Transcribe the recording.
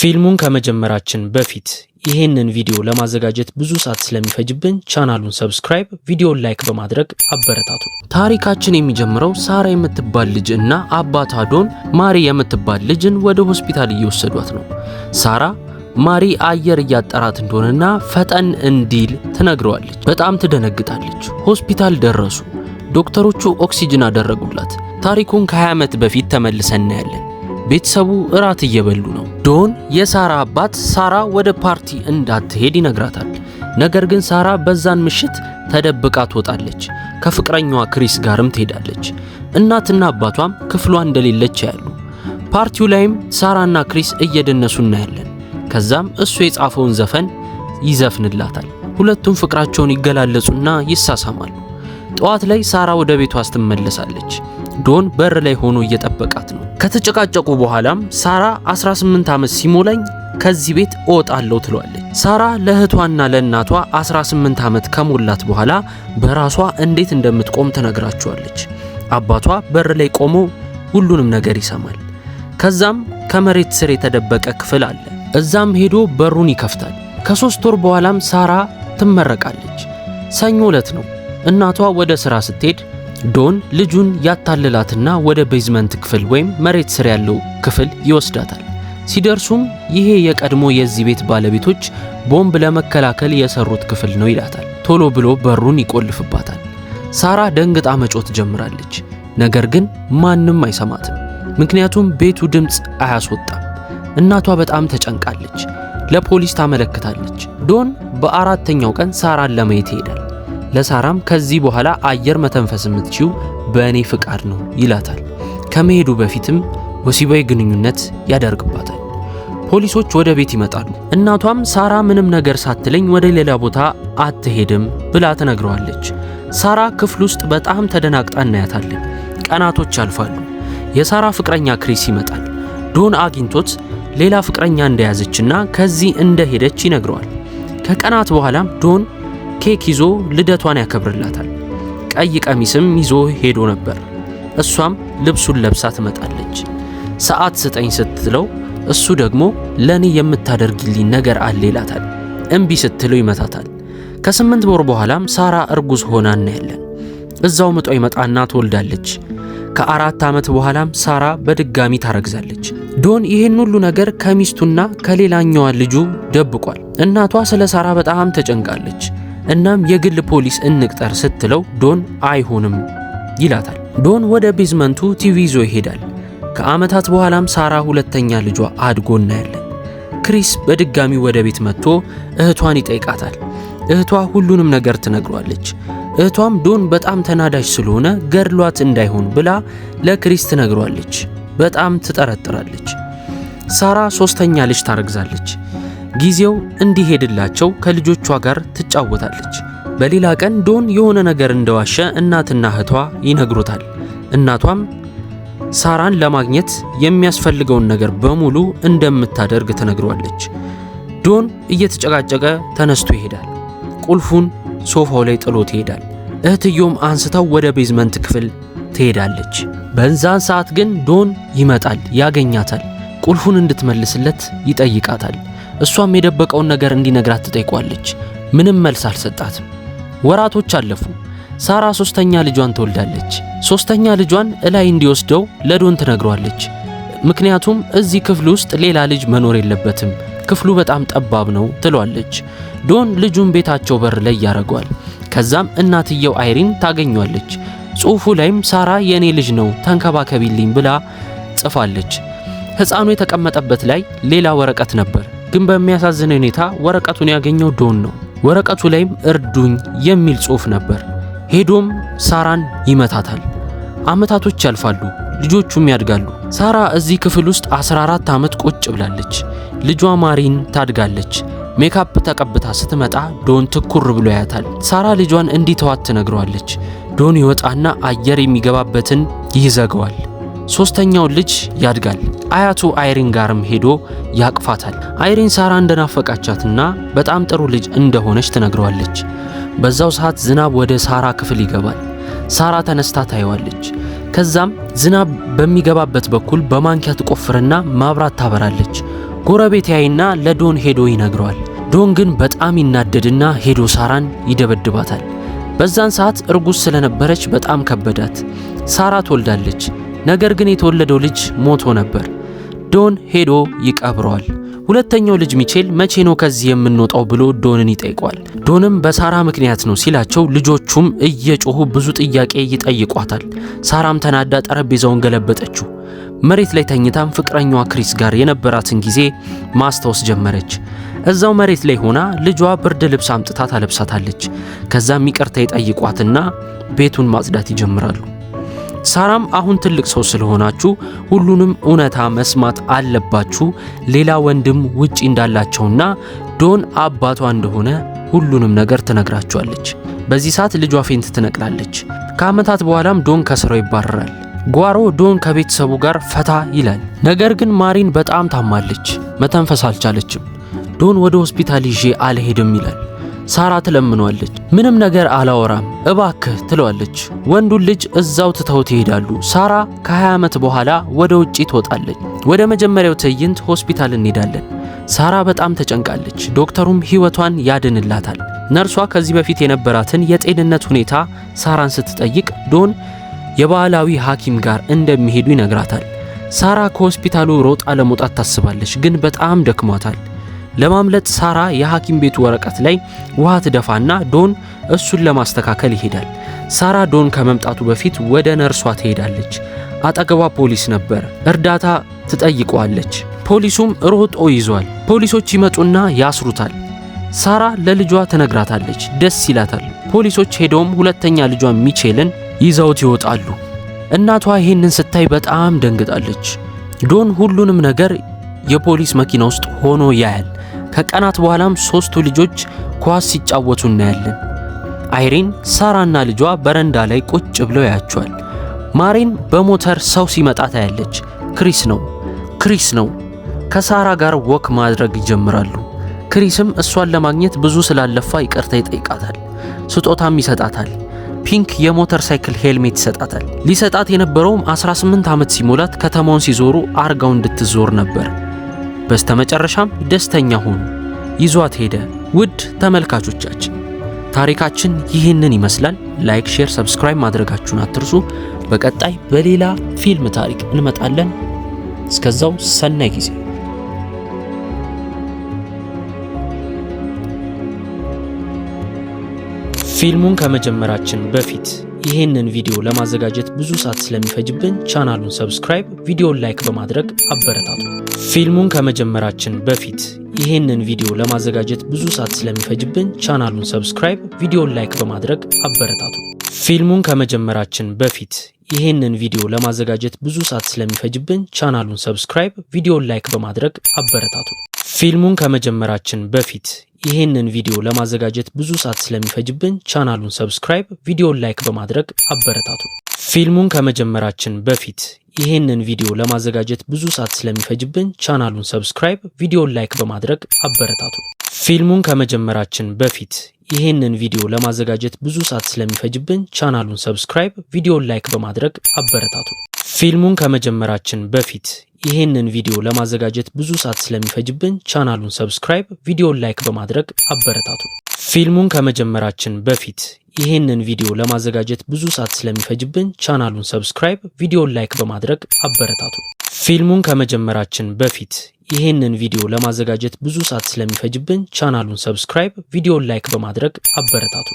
ፊልሙን ከመጀመራችን በፊት ይህንን ቪዲዮ ለማዘጋጀት ብዙ ሰዓት ስለሚፈጅብን ቻናሉን subscribe፣ ቪዲዮን like በማድረግ አበረታቱ። ታሪካችን የሚጀምረው ሳራ የምትባል ልጅ እና አባቷ ዶን ማሪ የምትባል ልጅን ወደ ሆስፒታል እየወሰዷት ነው። ሳራ ማሪ አየር እያጠራት እንደሆነና ፈጠን እንዲል ትነግረዋለች። በጣም ትደነግጣለች። ሆስፒታል ደረሱ። ዶክተሮቹ ኦክሲጅን አደረጉላት። ታሪኩን ከ20 ዓመት በፊት ተመልሰን እናያለን። ቤተሰቡ እራት እየበሉ ነው። ዶን የሳራ አባት ሳራ ወደ ፓርቲ እንዳትሄድ ይነግራታል። ነገር ግን ሳራ በዛን ምሽት ተደብቃ ትወጣለች። ከፍቅረኛዋ ክሪስ ጋርም ትሄዳለች። እናትና አባቷም ክፍሏ እንደሌለች ያያሉ። ፓርቲው ላይም ሳራና ክሪስ እየደነሱ እናያለን። ከዛም እሱ የጻፈውን ዘፈን ይዘፍንላታል። ሁለቱም ፍቅራቸውን ይገላለጹና ይሳሳማሉ። ጠዋት ላይ ሳራ ወደ ቤቷ ስትመለሳለች። ዶን በር ላይ ሆኖ እየጠበቃት ነው። ከተጨቃጨቁ በኋላም ሳራ 18 ዓመት ሲሞላኝ ከዚህ ቤት እወጣለሁ ትለዋለች። ሳራ ለእህቷና ለእናቷ 18 ዓመት ከሞላት በኋላ በራሷ እንዴት እንደምትቆም ትነግራቸዋለች። አባቷ በር ላይ ቆሞ ሁሉንም ነገር ይሰማል። ከዛም ከመሬት ስር የተደበቀ ክፍል አለ። እዛም ሄዶ በሩን ይከፍታል። ከሶስት ወር በኋላም ሳራ ትመረቃለች። ሰኞ ዕለት ነው። እናቷ ወደ ስራ ስትሄድ ዶን ልጁን ያታልላትና ወደ basement ክፍል ወይም መሬት ስር ያለው ክፍል ይወስዳታል። ሲደርሱም ይሄ የቀድሞ የዚህ ቤት ባለቤቶች ቦምብ ለመከላከል የሰሩት ክፍል ነው ይላታል። ቶሎ ብሎ በሩን ይቆልፍባታል። ሳራ ደንግጣ መጮህ ትጀምራለች። ነገር ግን ማንም አይሰማትም፣ ምክንያቱም ቤቱ ድምፅ አያስወጣም። እናቷ በጣም ተጨንቃለች። ለፖሊስ ታመለክታለች። ዶን በአራተኛው ቀን ሳራን ለማየት ይሄዳል። ለሳራም ከዚህ በኋላ አየር መተንፈስ የምትችይው በእኔ ፍቃድ ነው ይላታል። ከመሄዱ በፊትም ወሲባዊ ግንኙነት ያደርግባታል። ፖሊሶች ወደ ቤት ይመጣሉ። እናቷም ሳራ ምንም ነገር ሳትለኝ ወደ ሌላ ቦታ አትሄድም ብላ ትነግረዋለች። ሳራ ክፍል ውስጥ በጣም ተደናግጣ እናያታለን። ቀናቶች ያልፋሉ። የሳራ ፍቅረኛ ክሪስ ይመጣል። ዶን አግኝቶት ሌላ ፍቅረኛ እንደያዘችና ከዚህ እንደሄደች ይነግረዋል። ከቀናት በኋላም ዶን ኬክ ይዞ ልደቷን ያከብርላታል። ቀይ ቀሚስም ይዞ ሄዶ ነበር። እሷም ልብሱን ለብሳ ትመጣለች። ሰዓት ስጠኝ ስትለው እሱ ደግሞ ለኔ የምታደርግልኝ ነገር አለ ይላታል። እምቢ ስትለው ይመታታል። ከ8 ወር በኋላም ሳራ እርጉዝ ሆና እናያለን። እዛው ምጧ ይመጣና ትወልዳለች። ከ4 ዓመት በኋላም ሳራ በድጋሚ ታረግዛለች። ዶን ይህን ሁሉ ነገር ከሚስቱና ከሌላኛዋ ልጁ ደብቋል። እናቷ ስለ ሳራ በጣም ተጨንቃለች። እናም የግል ፖሊስ እንቅጠር ስትለው ዶን አይሆንም ይላታል። ዶን ወደ basement ኡ TV ይዞ ይሄዳል። ከዓመታት በኋላም ሳራ ሁለተኛ ልጇ አድጎ እናያለን። ክሪስ በድጋሚ ወደ ቤት መጥቶ እህቷን ይጠይቃታል። እህቷ ሁሉንም ነገር ትነግሯለች። እህቷም ዶን በጣም ተናዳጅ ስለሆነ ገድሏት እንዳይሆን ብላ ለክሪስ ትነግሯለች። በጣም ትጠረጥራለች። ሳራ ሶስተኛ ልጅ ታረግዛለች። ጊዜው እንዲሄድላቸው ከልጆቿ ጋር ትጫወታለች። በሌላ ቀን ዶን የሆነ ነገር እንደዋሸ እናትና እህቷ ይነግሩታል። እናቷም ሳራን ለማግኘት የሚያስፈልገውን ነገር በሙሉ እንደምታደርግ ትነግሯለች። ዶን እየተጨቃጨቀ ተነስቶ ይሄዳል። ቁልፉን ሶፋው ላይ ጥሎት ይሄዳል። እህትዮም አንስታው ወደ basement ክፍል ትሄዳለች። በዛን ሰዓት ግን ዶን ይመጣል፣ ያገኛታል። ቁልፉን እንድትመልስለት ይጠይቃታል። እሷም የደበቀውን ነገር እንዲነግራት ትጠይቋለች። ምንም መልስ አልሰጣትም። ወራቶች አለፉ። ሳራ ሶስተኛ ልጇን ትወልዳለች። ሶስተኛ ልጇን እላይ እንዲወስደው ለዶን ትነግሯለች። ምክንያቱም እዚህ ክፍል ውስጥ ሌላ ልጅ መኖር የለበትም፣ ክፍሉ በጣም ጠባብ ነው ትሏለች። ዶን ልጁን ቤታቸው በር ላይ ያደርገዋል። ከዛም እናትየው አይሪን ታገኟለች። ጽሑፉ ላይም ሳራ የኔ ልጅ ነው ተንከባከቢልኝ ብላ ጽፋለች። ሕፃኑ የተቀመጠበት ላይ ሌላ ወረቀት ነበር። ግን በሚያሳዝን ሁኔታ ወረቀቱን ያገኘው ዶን ነው። ወረቀቱ ላይም እርዱኝ የሚል ጽሑፍ ነበር። ሄዶም ሳራን ይመታታል። አመታቶች ያልፋሉ፣ ልጆቹም ያድጋሉ። ሳራ እዚህ ክፍል ውስጥ 14 ዓመት ቁጭ ብላለች። ልጇ ማሪን ታድጋለች። ሜካፕ ተቀብታ ስትመጣ ዶን ትኩር ብሎ ያያታል። ሳራ ልጇን እንዲተዋት ትነግረዋለች። ዶን ይወጣና አየር የሚገባበትን ይዘጋዋል። ሶስተኛው ልጅ ያድጋል። አያቱ አይሪን ጋርም ሄዶ ያቅፋታል። አይሪን ሳራ እንደናፈቃቻትና በጣም ጥሩ ልጅ እንደሆነች ትነግረዋለች። በዛው ሰዓት ዝናብ ወደ ሳራ ክፍል ይገባል። ሳራ ተነስታ ታየዋለች። ከዛም ዝናብ በሚገባበት በኩል በማንኪያ ትቆፍርና ማብራት ታበራለች። ጎረቤት ያይና ለዶን ሄዶ ይነግረዋል። ዶን ግን በጣም ይናደድና ሄዶ ሳራን ይደበድባታል። በዛን ሰዓት እርጉዝ ስለነበረች በጣም ከበዳት። ሳራ ትወልዳለች። ነገር ግን የተወለደው ልጅ ሞቶ ነበር። ዶን ሄዶ ይቀብረዋል። ሁለተኛው ልጅ ሚቼል መቼ ነው ከዚህ የምንወጣው ብሎ ዶንን ይጠይቀዋል። ዶንም በሳራ ምክንያት ነው ሲላቸው ልጆቹም እየጮሁ ብዙ ጥያቄ ይጠይቋታል። ሳራም ተናዳ ጠረጴዛውን ገለበጠችው። መሬት ላይ ተኝታም ፍቅረኛዋ ክሪስ ጋር የነበራትን ጊዜ ማስታወስ ጀመረች። እዛው መሬት ላይ ሆና ልጇ ብርድ ልብስ አምጥታ ታለብሳታለች። ከዛም ይቅርታ ይጠይቋትና ቤቱን ማጽዳት ይጀምራሉ። ሳራም አሁን ትልቅ ሰው ስለሆናችሁ ሁሉንም እውነታ መስማት አለባችሁ፣ ሌላ ወንድም ውጪ እንዳላቸውና ዶን አባቷ እንደሆነ ሁሉንም ነገር ትነግራቸዋለች። በዚህ ሰዓት ልጇ faint ትነቅላለች። ከዓመታት በኋላም ዶን ከስራው ይባረራል። ጓሮ ዶን ከቤተሰቡ ጋር ፈታ ይላል። ነገር ግን ማሪን በጣም ታማለች፣ መተንፈስ አልቻለችም። ዶን ወደ ሆስፒታል ይዤ አልሄድም ይላል። ሳራ ትለምኗለች። ምንም ነገር አላወራም እባክህ ትለዋለች። ወንዱን ልጅ እዛው ትተውት ይሄዳሉ። ሳራ ከ20 ዓመት በኋላ ወደ ውጪ ትወጣለች። ወደ መጀመሪያው ትዕይንት ሆስፒታል እንሄዳለን። ሳራ በጣም ተጨንቃለች። ዶክተሩም ህይወቷን ያድንላታል። ነርሷ ከዚህ በፊት የነበራትን የጤንነት ሁኔታ ሳራን ስትጠይቅ ዶን የባህላዊ ሐኪም ጋር እንደሚሄዱ ይነግራታል። ሳራ ከሆስፒታሉ ሮጣ ለመውጣት ታስባለች፣ ግን በጣም ደክሟታል። ለማምለጥ ሳራ የሐኪም ቤቱ ወረቀት ላይ ውሃ ትደፋና ዶን እሱን ለማስተካከል ይሄዳል። ሳራ ዶን ከመምጣቱ በፊት ወደ ነርሷ ትሄዳለች። አጠገቧ ፖሊስ ነበር። እርዳታ ትጠይቀዋለች። ፖሊሱም ሮጦ ይዟል። ፖሊሶች ይመጡና ያስሩታል። ሳራ ለልጇ ትነግራታለች። ደስ ይላታል። ፖሊሶች ሄደውም ሁለተኛ ልጇ ሚቼልን ይዘውት ይወጣሉ። እናቷ ይህንን ስታይ በጣም ደንግጣለች። ዶን ሁሉንም ነገር የፖሊስ መኪና ውስጥ ሆኖ ያያል። ከቀናት በኋላም ሶስቱ ልጆች ኳስ ሲጫወቱ እናያለን። አይሪን፣ ሳራና ልጇ በረንዳ ላይ ቁጭ ብለው ያያቸዋል። ማሪን በሞተር ሰው ሲመጣ ታያለች። ክሪስ ነው። ክሪስ ነው። ከሳራ ጋር walk ማድረግ ይጀምራሉ። ክሪስም እሷን ለማግኘት ብዙ ስላለፋ ይቅርታ ይጠይቃታል። ስጦታም ይሰጣታል። Pink የሞተር ሳይክል ሄልሜት ይሰጣታል። ሊሰጣት የነበረውም 18 ዓመት ሲሞላት ከተማውን ሲዞሩ አርጋው እንድትዞር ነበር። በስተመጨረሻም ደስተኛ ሆኑ። ይዟት ሄደ። ውድ ተመልካቾቻችን ታሪካችን ይህንን ይመስላል። Like፣ share፣ subscribe ማድረጋችሁን አትርሱ። በቀጣይ በሌላ ፊልም ታሪክ እንመጣለን። እስከዛው ሰናይ ጊዜ። ፊልሙን ከመጀመራችን በፊት ይህንን ቪዲዮ ለማዘጋጀት ብዙ ሰዓት ስለሚፈጅብን ቻናሉን subscribe፣ ቪዲዮን like በማድረግ አበረታቱ። ፊልሙን ከመጀመራችን በፊት ይህንን ቪዲዮ ለማዘጋጀት ብዙ ሰዓት ስለሚፈጅብን ቻናሉን subscribe፣ ቪዲዮን like በማድረግ አበረታቱ። ፊልሙን ከመጀመራችን በፊት ይህንን ቪዲዮ ለማዘጋጀት ብዙ ሰዓት ስለሚፈጅብን ቻናሉን subscribe፣ ቪዲዮን like በማድረግ አበረታቱ። ፊልሙን ከመጀመራችን በፊት ይህንን ቪዲዮ ለማዘጋጀት ብዙ ሰዓት ስለሚፈጅብን ቻናሉን subscribe፣ ቪዲዮን like በማድረግ አበረታቱ። ፊልሙን ከመጀመራችን በፊት ይህንን ቪዲዮ ለማዘጋጀት ብዙ ሰዓት ስለሚፈጅብን ቻናሉን subscribe፣ ቪዲዮን like በማድረግ አበረታቱ። ፊልሙን ከመጀመራችን በፊት ይህንን ቪዲዮ ለማዘጋጀት ብዙ ሰዓት ስለሚፈጅብን ቻናሉን subscribe፣ ቪዲዮን like በማድረግ አበረታቱ። ፊልሙን ከመጀመራችን በፊት ይህንን ቪዲዮ ለማዘጋጀት ብዙ ሰዓት ስለሚፈጅብን ቻናሉን subscribe፣ ቪዲዮን like በማድረግ አበረታቱ። ፊልሙን ከመጀመራችን በፊት ይህንን ቪዲዮ ለማዘጋጀት ብዙ ሰዓት ስለሚፈጅብን ቻናሉን subscribe፣ ቪዲዮን like በማድረግ አበረታቱ። ፊልሙን ከመጀመራችን በፊት ይህንን ቪዲዮ ለማዘጋጀት ብዙ ሰዓት ስለሚፈጅብን ቻናሉን subscribe፣ ቪዲዮን like በማድረግ አበረታቱ።